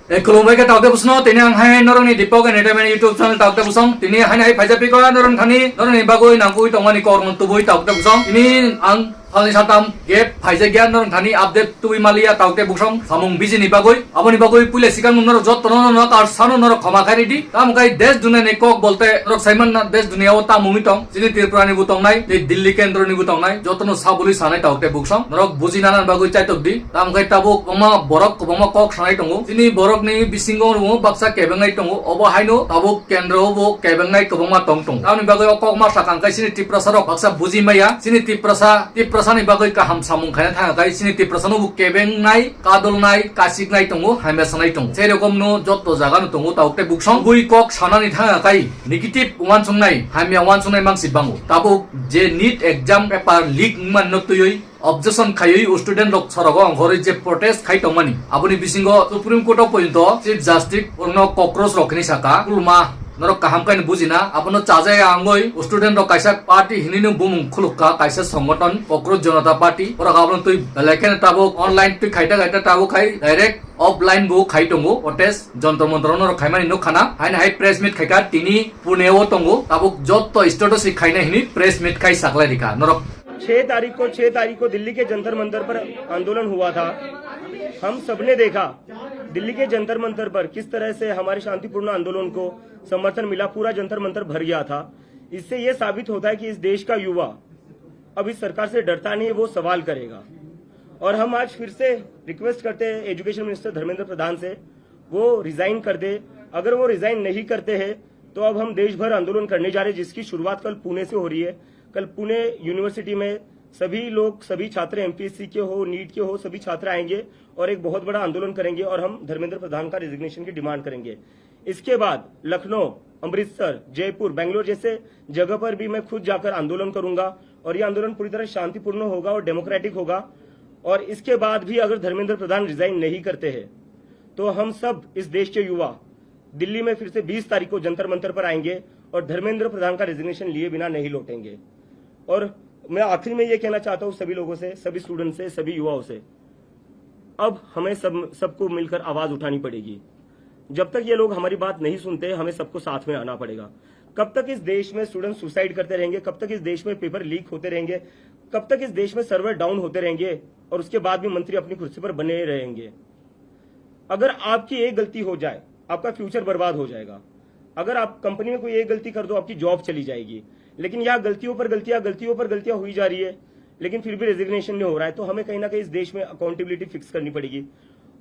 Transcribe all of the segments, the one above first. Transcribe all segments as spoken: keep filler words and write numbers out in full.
E, khulumbai khe taukte bwswno, tini ang hai norokni Deepak Entertainment YouTube channel taukte bwswng. Tini haino hai phaijak piko norokni thani, norokni bagwi nangkukwi tongmani kokno tubui taukte bwswng. Tini ang salni satam gap phaijakya norokni thani update tubui maliya taukte bwswng samung bijini bagwi. Aboni bagwi puila sikang norok jottono norok ar sano norok khoma khairidi. Tamo khai desh duniani kok bolte norok saimanna desh duniao tamo wngwi tong. Chini Tripurani bo tongnai, tei Delhi kendroni bo tongnai, jotono sabuli sanai taukte bwswng. Norok bujinani bagwi chaitokdi. Tamo khe tabuk kwbangma borok kwbangma kok sanai tongo. Chini borokni bisingo rwngo baksa kebengnai tongo. Obo haino tabuk kendro bo kebengnai kwbangma tong tongo. Tamoni bagwi o kok ma sakang khe chini Tiprasa rok baksa buji maya. Chini Tiprasa, Tiprasa ni bagwi kaham samung khaina thangkha khe chini Tiprasa no bo kebengnai, kadolnai, kasiknai tongo, hamya sanai tongo. Sei rokomno jotto jaga no tongo tabuk tei buksong bui kok sanani thangkha khe negative uansuknai, hamya uansuknai mangsi bango. Tabuk je NEET exam paper leak wngmani no twiwi objection khaiwi student rok sorogo ongkhorwi je protest khai tongmani, aboni bisingo Supreme Court o porinto Chief Justice orno cockroach rok hinwi saka, kulma norok kaham khe no bujina, abono chajaya wngwi student rok kaisa party hinwi no bumung khulukha, kaisa songothon Cockroach Janata Party, borok abono twi belai kheno tabuk online twi khaita khaita tabuk khai direct offline bo khai tongo protest, jontor montor norok khaimani nukha na, haino hai press meet khaikha tini Pune o tongo, tabuk jotto state o se khaina hinwi press meet khai saklai rikha norok. छह तारीख को, छह तारीख को दिल्ली के जंतर मंतर पर आंदोलन हुआ था। हम सबने देखा, दिल्ली के जंतर मंतर पर किस तरह से हमारे शांतिपूर्ण आंदोलन को समर्थन मिला, पूरा जंतर मंतर भर गया था। इससे ये साबित होता है कि इस देश का युवा अब इस सरकार से डरता नहीं, वो सवाल करेगा। और हम आज फिर से रिक्वेस्ट करते हैं एजुकेशन मिनिस्टर धर्मेंद्र प्रधान से, वो रिजाइन कर दे। अगर वो रिजाइन नहीं करते हैं, तो अब हम देश भर आंदोलन करने जा रहे हैं, जिसकी शुरुआत कल पुणे से हो रही है। कल पुणे यूनिवर्सिटी में सभी लोग, सभी छात्र एमपीएससी के हो, नीट के हो, सभी छात्र आएंगे और एक बहुत बड़ा आंदोलन करेंगे और हम धर्मेंद्र प्रधान का रेजिग्नेशन की डिमांड करेंगे। इसके बाद लखनऊ, अमृतसर, जयपुर, बेंगलोर जैसे जगह पर भी मैं खुद जाकर आंदोलन करूंगा और ये आंदोलन पूरी तरह शांतिपूर्ण होगा और डेमोक्रेटिक होगा। और इसके बाद भी अगर धर्मेंद्र प्रधान रिजाइन नहीं करते हैं, तो हम सब इस देश के युवा दिल्ली में फिर से बीस तारीख को जंतर मंतर पर आएंगे और धर्मेंद्र प्रधान का रेजिग्नेशन लिए बिना नहीं लौटेंगे। और मैं आखिर में ये कहना चाहता हूँ सभी लोगों से, सभी स्टूडेंट से, सभी युवाओं से, अब हमें सब, सबको मिलकर आवाज उठानी पड़ेगी। जब तक ये लोग हमारी बात नहीं सुनते, हमें सबको साथ में आना पड़ेगा। कब तक इस देश में स्टूडेंट सुसाइड करते रहेंगे? कब तक इस देश में पेपर लीक होते रहेंगे? कब तक इस देश में सर्वर डाउन होते रहेंगे और उसके बाद भी मंत्री अपनी कुर्सी पर बने रहेंगे? अगर आपकी एक गलती हो जाए, आपका फ्यूचर बर्बाद हो जाएगा। अगर आप कंपनी में कोई एक गलती कर दो, आपकी जॉब चली जाएगी। लेकिन यह गलतियों पर गलतियां, गलतियों पर गलतियां हुई जा रही है, लेकिन फिर भी रेजिग्नेशन नहीं हो रहा है। तो हमें कहीं ना कहीं इस देश में अकाउंटेबिलिटी फिक्स करनी पड़ेगी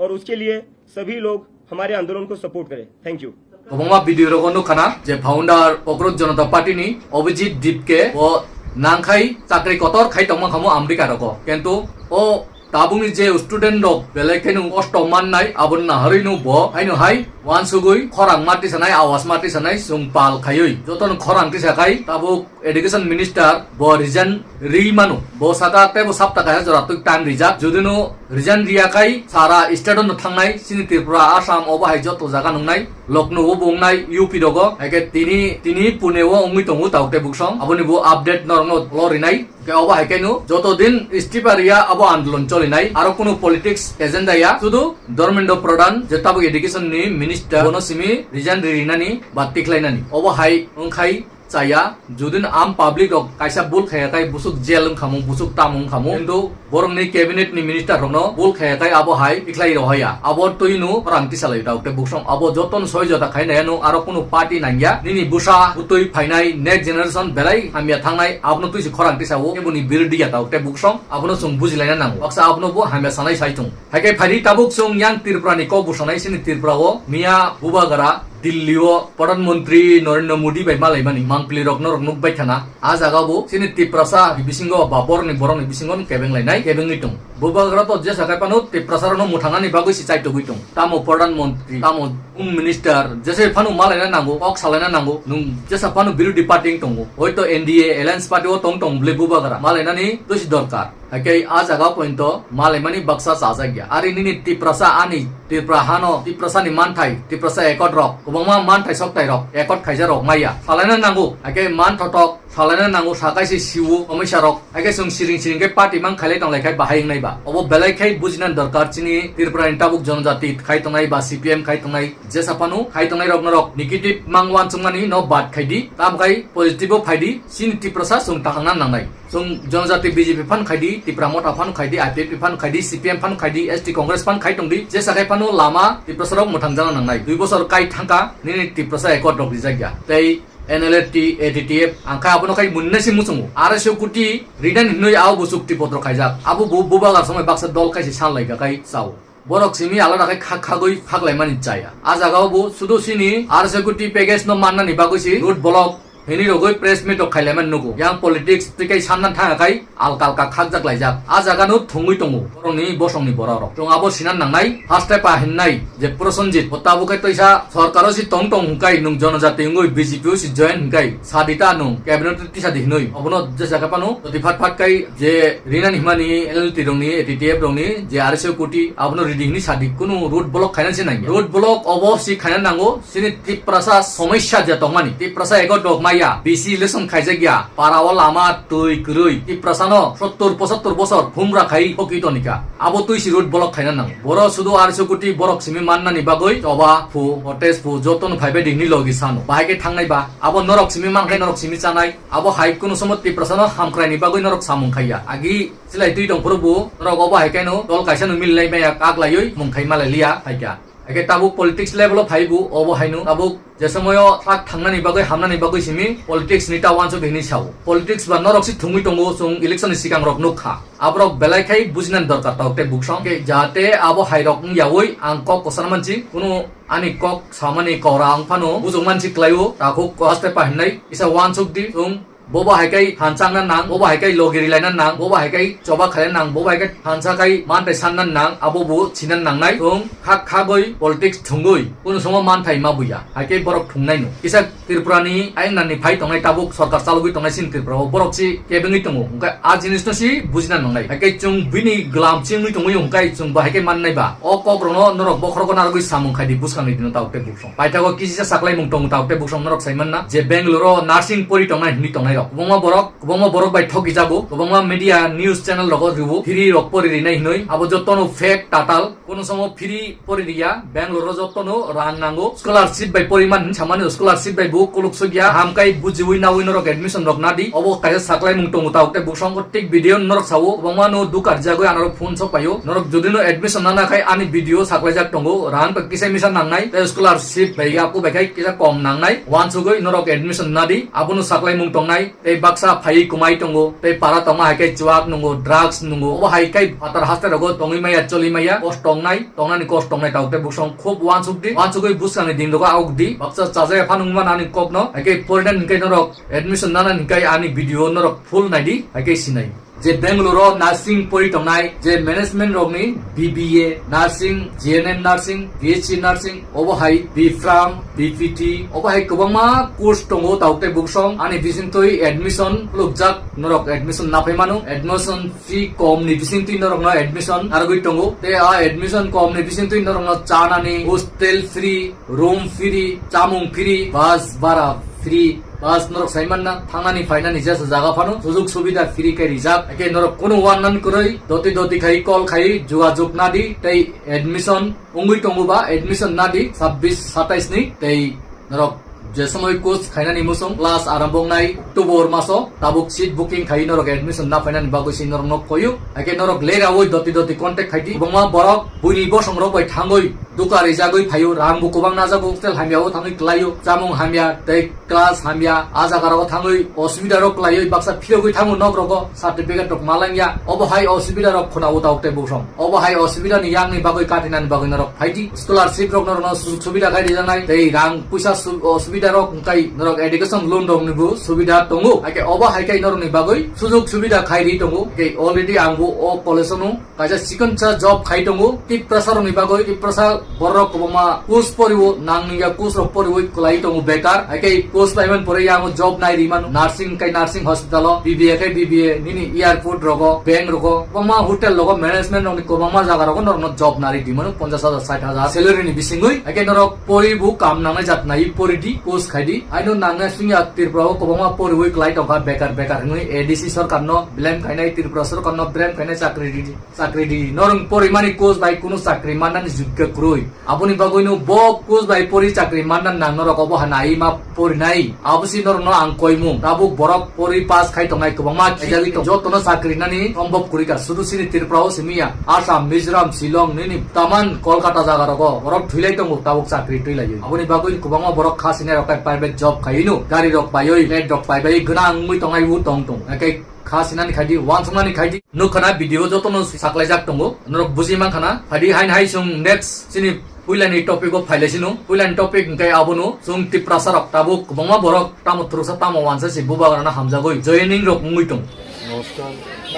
और उसके लिए सभी लोग हमारे आंदोलन को सपोर्ट करें। Thank you. Kwbangma video rogo nukha na je founder Cockroach Janata Party ni Abhijit Dipke bo nangkhai chakri kotor khai tongma khamu America rogo, kintu o tabukni je student rok belai kheno kosto mannai, abo naharwi no bo haino hai wansugwi khorang ma tisanai, awas ma tisanai, chwng pal khaiwi jotono khorang tisakhai tabuk Education Minister bo resign ri mano. Bo saka tei bo sapta kaisa jora twi time rijak. Jodi no resign riya khai sara state no thangnai, chini Tripura, Assam obo hai joto jaga nungnai. Lucknow o bo wngnai, U P rogo. Hai khe tini, tini Pune o wngwi tongo tabuk tei buksong. Aboni bo update norokno lo rinai. Khe obo hai khe no joto din istifa riya abo andolon cholinai. Aro kunu politics agenda ya. Sudu Dharmendra Pradhan je tabuk education ni minister bono simi resign ri rinani ba tikhlainani. Obo hai wngkhai chaya, judin am public rok kaisa bul khaya khai busuk jail wngkhamu, busuk tamo wngkhamu, kintu borokni cabinet ni minister rokno bul khaya khai abo hai tikhlai rohaya, abo twino khorang tisalai tau te buksong abo jotono soi jota khainai ano aro kunu party nangya, nini busa butwi phainai next generation belai hamya thangnai abono twisi khorang tisao, eboni birodhi ya tau te buksong abono chwng bujilaina nango, baksa abono bo hamya sanai sai thung. Hai khe phaidi tabuk chwng yang Tripura ni kok busanai sini Tripura o miya bubagra Delhi o Pradhan Mantri Narendra Modi bai malaimani mangpili rok norok nukbai khana. A jaga bo chini Tiprasa bisingo ba borokni borokni bisingo no kebeng lainai kebengwi tong. Bubagra to jesa khai phano Tiprasa rokno mwthangnani bagwi se chaitogwi tong. Tamo Pradhan Mantri, tamo Home Minister, jesa phano malaina nango, kok salaina nango, nwng jesa phano birodhi party wng tongo. Hoito N D A alliance party o tong tong bwle bubagra malainani dosi dorkar. Hai khe a jaga pointo malaimani baksa chajak ya. Ari nini Tiprasa ani Tripura hano, Tiprasa ni manthai, Tiprasa ekot rok, kwbangma manthai sokthai rok, ekot khaija rok maya. Salaina nango, hai khe manthotok, Salaina nango, sakai se siwo, omoisa rok. Haikhe chwng siring siring khe party mang khailai tonglai khai bahai wngnai ba. Obo belai khai bujina dorkar chini Tripura ni tabuk jonojati khai tongnai ba C P M khai tongnai. Jesa phano khai tongnai rok norok negative mang wansukmani no bad khai di. Tam khai positive o phai di. Chini Tiprasa chwng tahangna nangnai. Chwng jonojati B J P phan khai di, Tipra Motha phan khai di, I P F T phan khai di, C P M phan khai di, S T Congress phan khai tong di. Jesa khai phano lama Tiprasa rok mwthang jana nangnai. Dui bosor kai thangka nini Tiprasa accord rok rijak ya. Tei N L F T, A T T F, ang khe abono khai munna si muchungo. Araisho koti rinani hinwi abo bo chukti potro khaijak. Abo bo bubagar somoi baksa dol khai se san lai ka khai chao. Borok simi alada khai khak khagwi khak lai mani chaya. A jaga o bo sudu sini araisho koti package no mannani bagwi si road block hinwi rogwi press meet rok khai lai mani nugo. Yang politics twi khai sanna thanga khai alka alka khakjak laijak. A jaga no thwngwi tongo borokni bosongni borok rok. Chwng abo sinan nangnai, first step a hinnai je Prosenjit bo tabuk khe twisa sorkar o si tong tong hwnkhe nwng jonojati wngwi B J P o si join hwnkhe sadi ta nwng cabinet o tisa di hinwi. Obono jesa khe phano jodi phat phat khai je rinani himani N L T rokni, A T T F rokni je araisho koti abono ridi hinwi sadi, kunu road block khaina se nangya. Road block obo si khaina nango. Chini Tiprasa somosya je tongmani, Tiprasa ego dogmaya, B C election khaijak ya, para o lama twi kwrwi, Tiprasa no sottor pochattor bosor humra khai hoki tonika. Abo twi si road block khaina nango. Boro sudu araisho koti borok simi mannani bagwi choba phu, hotes phu, joto no phaibai di hinwi logi sano. Bahai khe thangnai ba, abo norok simi mankhai norok simi chanai, abo hai kunu somot Tiprasa no hamkrai ni bagwi norok samung khaiya. Agi silai twi tong phuru bo norok obo hai khe no dol kaisa no mil lai maya kak laiwi mung khai malai liya hai kha. Haikhe tabuk politics level o phaibo obo haino tabuk je somoyo sak thangnani bagwi hamnani bagwi simi politics ni ta wansuk hinwi sao. Politics ba norok si thwngwi tongo, chwng election ni sikang rok nukha. Aborok belai khai bujinani dorkar tabuk tei buksong khe jahate abo hai rok wngyawi ang kok kwchar mansi, kunu ani kok samani kora ang phano bujok mansi kwlaio, takhuk haste pahinai kisa wansuk di, chwng Bobo hai khe thansa wngna nang, bobo hai khe logi rilaina nang, bobo hai khe choba khaina nang, bobo hai khe thansa khai mantai sanna nang, abo bo sina nangnai. Chwng khak khagwi politics thwngwi kunu somo manthai ma buya, hai khe borok thwngnaino. Kisa Tripura ni ayang nani phai tongnai, tabuk sorkar chalogwi tongnai sini Tripura o borok si kebengwi tongo, hwnkhe a jinis no si bujina nangnai. Hai khe chwng bini glam chingwi tongwi hwnkhe chwng bo hai khe mannai ba. O kok rok no norok bokhorok narwgwi samung khai di, bwskang ni dino tabuk tei buksong. Paithago kisa saklaimung tongo tabuk tei buksong norok sai manna je Bangalore o nursing pori tongnai hinwi tongnai rok. Kwbangma borok, kwbangma borok bai thoki jago. Kwbangma media news channel rogo rwo, free rok pori rinai hinwi. Abo jotono fake tatal. Kono somo free pori riya. Bangalore o jotono rang nango. Scholarship bai pori man hinwi samani, scholarship bai bo kuluk sugya. Hamkai bujiwi nawi norok admission rok nadi. Obo kaisa saklaimung tongo tabuk tei buksong. Tik video norok sawo, kwbangma no duka rijagwi anorok phone sok paio. Norok jodi no admission nana khai ani video saklaijak tongo, rang to kisa misa nangnai, tei scholarship bai yaku bai khai kisa kom nangnai. Wansugwi norok admission nadi, abono saklaimung tongnai, tei baksa phaiwi kwmai tongo, tei para tongma hai khe chuak nungo, drugs nungo, obo hai khe phatar haste rogo tongwi maya, choli maya, kosto tongnai, tongnani kosto tongnai tabuk tei buksong khub wansuk di, wansugwi bwskangni din rogo auk di, baksa chajaya phano wngma nani kokno, hai khe porinani hwnkhe norok admission nana hwnkhe ani video norok full naidi, hai khe sinai. Je Bangalore o nursing pori tongnai, je management rokni B B A nursing, G N M nursing, B H C nursing, obo hai B Pharm, B P T, obo hai kwbangma course tongo tabuk tei buksong. Ani bisingtwi admission khulukjak, norok admission naphai mano. Admission fee kom ni bisingtwi norokno admission narwgwi tongo. Tei a admission kom ni bisingtwi norokno chanani hostel free, room free, chamung free, bus bara free, bus norok sai manna, thangnani phainani jesa jaga phano sujug subida free khe rijak. Hakhe norok kunu uanan kwrwi doti doti khai call khai jugajug nadi, tei admission wngwi tongo ba admission nadi sabbish satais ni, tei norok je somoi course khainani muchung class arambo wngnai October maso, tabuk seat booking khai norok admission na phainani bagwi se norok nok koyu. Hakhe norok lerawi doti doti contact khai di. Kwbangma borok buini bosong rok bai thangwi duka rijagwi phaio, rang bo kwbang najago, hostel hamya o thangwi klaio, chamung hamya tei class hamya, a jaga rogo thangwi osubida rok klaiwi baksa phirogwi thango nok rogo, certificate rok malangya, obo hai osubida rok khuna o tabuk tei buksong. Obo hai osubida ni yang ni bagwi katinani bagwi norok phai di, scholarship rok norok no sujug subida khai rijaknai, tei rang puisa su-, osubida rok wngkai norok education loan rok ni bo subida tongo. Hakhe obo hai khai norok ni bagwi sujug subida khai ri tongo. Hakhe already ang bo o college o no kaisa chikonsa job khai tongo. Tiprasa rokni bagwi, Tiprasa borok kwbangma course poriwo, nangya course rok poriwi kwlai tongo bekar. Hai khe Post paiman pore yango job nai rimano, nursing kai nursing hospital o, B B A kai B B A, nini airport rogo, bank rogo, kwbangma hotel rogo, management rokni kwbangma jaga rogo norokno job nari dimano ponchash hajar, sait hajar salary ni bisingwi. Ake norok pori bu kam nangnai jat nai pori di, post khai di. Aino nangnai sungya Tripura o kwbangma poriwi klai tongkha bekar bekar hwnwi A D C sarkar no blame khainai, Tripura sarkar no blame khainai chakri di. Chakri di, norong porimani course bai kunu chakri mannani jukka kwrwi. Aboni bagwino bo course bai pori chakri manna nang norok obo hana ima porinai. Abo si norokno ang koimung. Tabuk borok pori pass khai tongnai kwbangma khaijagwi tong. Jotono chakri nani sombhob kwrwi ka. Sudu sini Tripura o simi ya. Assam, Mizoram, Shillong, nini taman Kolkata jaga rogo borok thwilai tongo tabuk chakri twilaiwi. Aboni bagwi kwbangma borok kha sinai rok kai private job khaino. Gari rok baiwi, flat rok pai bai gwnang wngwi tongnai u tong tong. Ekai kha sinani khaidi, wansuknani khaidi. Nukha na video jotono saklaijak tongo. Norok buji mankha na. Phaidi hain hai chwng next chini puilani topic o phailai sino. Puilani topic hwnkhe abono chwng Tiprasa rok tabuk kwbangma borok tamo thuruksa tamo wansa se bubagrano hamjagwi joining rok wngwi tong. নমস্কার,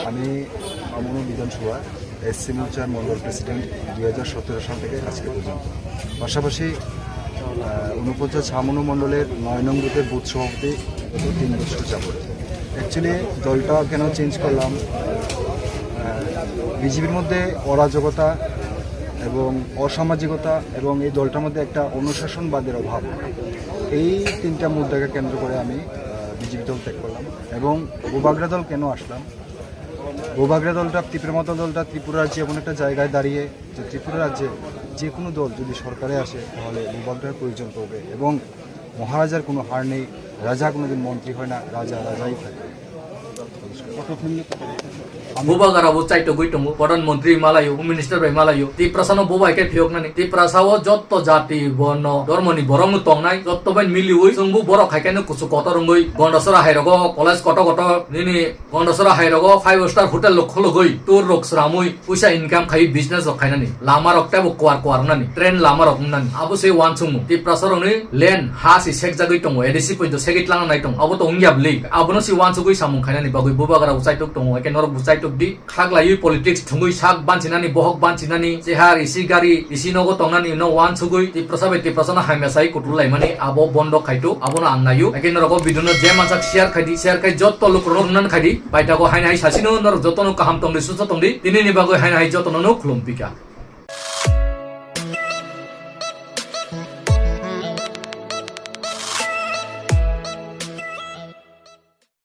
আমি আমুনু বিধানসভা এসসি মোর্চার মন্ডল প্রেসিডেন্ট দুই হাজার সতেরো সাল থেকে আজকে পর্যন্ত। পাশাপাশি আহ, ঊনপঞ্চাশ হামুনু মণ্ডলের নয় নং বুথের বুথ সভাপতি গত তিন বছর যাবত। অ্যাকচুয়ালি দলটা কেন চেঞ্জ করলাম, বিজেপির মধ্যে অরাজকতা এবং অসামাজিকতা এবং এই দলটার মধ্যে একটা অনুশাসনবাদের অভাব, এই তিনটা মুদ্রাকে কেন্দ্র করে আমি বিজেপি দল ত্যাগ করলাম। এবং বুবাগ্রা দল কেন আসলাম? বুবাগ্রা দলটা, ত্রিপুরা মতো দলটা ত্রিপুরা রাজ্যে এমন একটা জায়গায় দাঁড়িয়ে যে ত্রিপুরা রাজ্যে যে কোনো দল যদি সরকারে আসে, তাহলে বুবাগ্রার প্রয়োজন পড়বে। এবং মহারাজার কোনো হার নেই, রাজা কোনোদিন মন্ত্রী হয় না, রাজা রাজাই থাকে। Bubagra bo chaitogwi tongo, pradhan mantri malayo, home minister bai malayo. Tiprasa no bo bai khe phiyoknani. Tiprasa o jotto jati, borno, dhormo ni borok no tongnai, jotto bai miliwi chwngbo borok hai khe no kuchuk kotor wngwi Gondasora hai rogo college kotor kotor nini Gondasora hai rogo five star hotel rok khologwi, tour rok sramwi, puisa income khai business rok khainani. Lama rok tebo kuar kuar wngnani, train lama rok wngnani. Abo se wansukmung. Tiprasa rokni land ha se sekjagwi tongo, A D C poito segwi tlangna nai tongo. Abo to wngya bwlwi. Abono se wansugwi samung khainani bagwi bubagra bo chaitok tongo, eke norok bo chaitok di. Khaklaiwi politics thwngwi sak bansinani, bohok bansinani, chehar isi gari isi nogo tongnani no wansugwi Tiprasa bai Tiprasa no hamya sai kutul laimani abo bondo khaito, abono ang naio. Eke norok o video no je mansak share khaidi, share khai jotto lukurokno nang khaidi. Paithago haino hai sasino norok jotono kaham tongdi, susa tongdi. Tinini bagwi haino hai jotono no khulum pika.